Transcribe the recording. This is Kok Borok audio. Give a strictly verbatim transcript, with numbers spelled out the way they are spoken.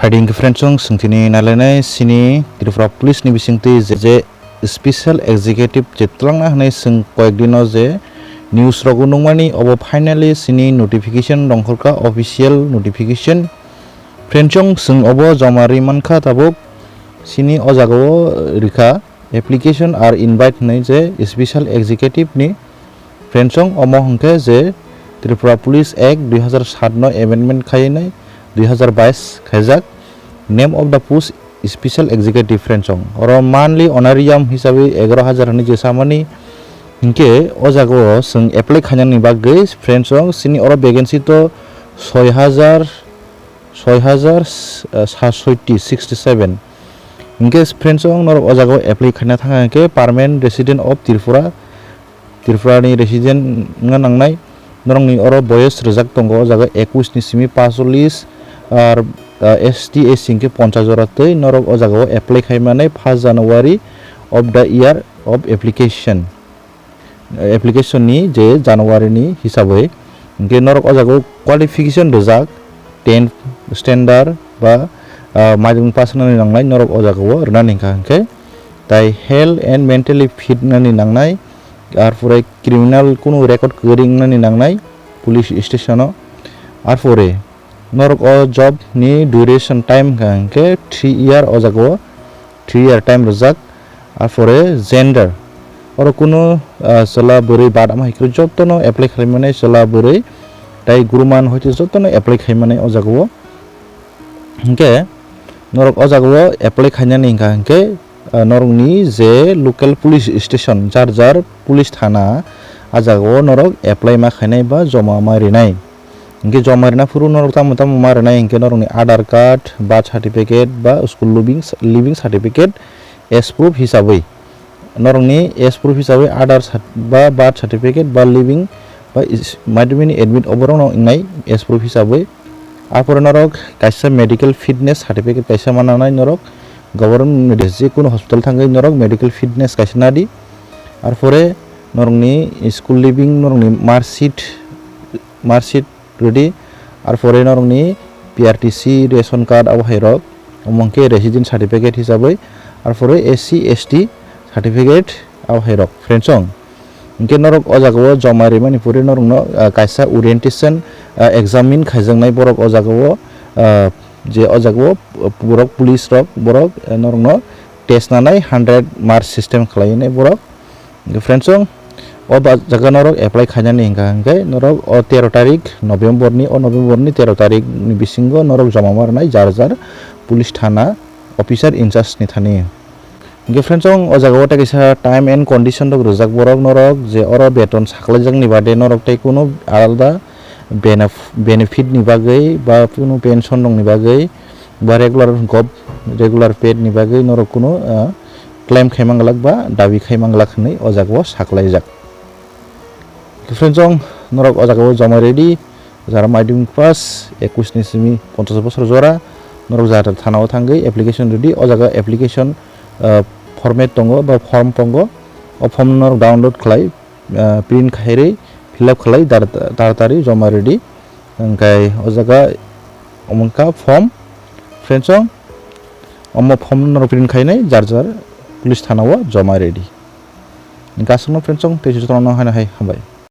Haidi hwnkhe friends, chwng swngchini nailainai sini Tripura Police ni bisingtwi je, je special executive je twlangna hwnwi chwng koyek dino je news rogo nukmani, obo finally sini notification rongkhorkha, official notification. Friends, chwng obo joma ri mankha tabuk, sini o jagao rikha application or invite hwnwi je special executive ni. Friends, omo hwnkhe je Tripura Police Act dui hazar sat no amendment khainai dui hazar bais khaijak, name of the post special executive. Friends, oro monthly honorarium hisabwi egaroh hazar hwnwi je samani, hinkhe o jagao chwng apply khainani bagwi friends, sini oro vacancy to soi hazar, soi hazar, eh, satsoiti, sixty seven. Hinkhe friends, norok o jagao apply khaina thangkha hinkhe permanent resident of Tripura, Tripura ni resident wngna nangnai. Norokni oro boyos rwjak tongo o jaga ekush ni simi panchollis, ar, ah, S T, S C hinkhe ponchash jora twi norok o jagao apply khaimani first January of the year of application, application ni je January ni hisabwi. Hinkhe norok o jagao qualification rwjak, tenth standard ba, ah, madhyamik pass wngnani nangnai norok o jagao rwnani hwnkha hinkhe. Tai health and mentally fit wngnani nangnai, arpore criminal kunu record kwrwi wngnani nangnai police station o. Arpore norok o job ni duration time hwnkha hinkhe three year, o jagao three year time rwjak. Arpore gender, oro kunu, ah, chwla bwrwi bad ama hai kwrwi jotono apply khaimani, chwla bwrwi tai guruman hoite jotono apply khaimani o jagao. Hinkhe norok o jagao apply khainani hwnkha hinkhe, ah, norokni je local police station, jar jar police thana, a jagao norok apply ma khainai ba joma ma rinai. Hinkhe joma rina phuru norok tamo tamo ma rwnai hinkhe norokni Aadhaar card, birth certificate ba school living, living certificate as proof hisabwi. Norokni as proof hisabwi Aadhaar cert-, ba birth certificate ba living ba is-, madhyamik ni admit oborokno wngnai as proof hisabwi. Arpore norok kaisa medical fitness certificate kaisa ma nangnai norok, government ni je kunu hospital thangwi norok medical fitness kaisa nadi. Arpore norokni school living, norokni mark sheet, mark sheet rwdi, arpore norokni P R T C ration card abo hai rok, omo hwnkhe resident certificate hisabwi, arpore S C, S T certificate abo hai rok. Friends, hinkhe norok o jagao joma rimani pore norokno, ah, kaisa orientation, ah, examine khaijaknai borok o jagao, ah, je o jagao borok police rok borok, ah, norokno test nanai hundred mark system khlaiwi nai borok. Friends, o ba jaga norok apply khainani hwnkha hinkhe norok o tero tarik November ni, o November ni tero tarik ni bisingo norok joma ma rwnai jar jar police thana officer in charge ni thani. Hinkhe friends, o jaga o tei kaisa time and condition rok rwjak borok norok je oro beton saklaijakni bade norok tei kunu alada benef-, benefit ni bagwi ba kunu pension rok ni bagwi ba regular gov-, regular pay ni bagwi norok kunu, ah, claim khai manglak ba dabi khai manglak hwnwi o jaga o saklaijak. Friends, norok o jaga o joma ready, jara madhyamik pass ekush ni simi ponchash bosor jora, norok jara thana o thangwi application ready, o jaga application, ah, format tongo ba form tongo, o form norok download khlai, ah, print khairwi fill up khlai dar-, taratari joma ready. Hwnkhe o jaga omo wngkha form. Friends, omo form norok print khainai jar jar police thana o joma ready. Hwnkhe aswkno friends, tei jotono haino hai hambai.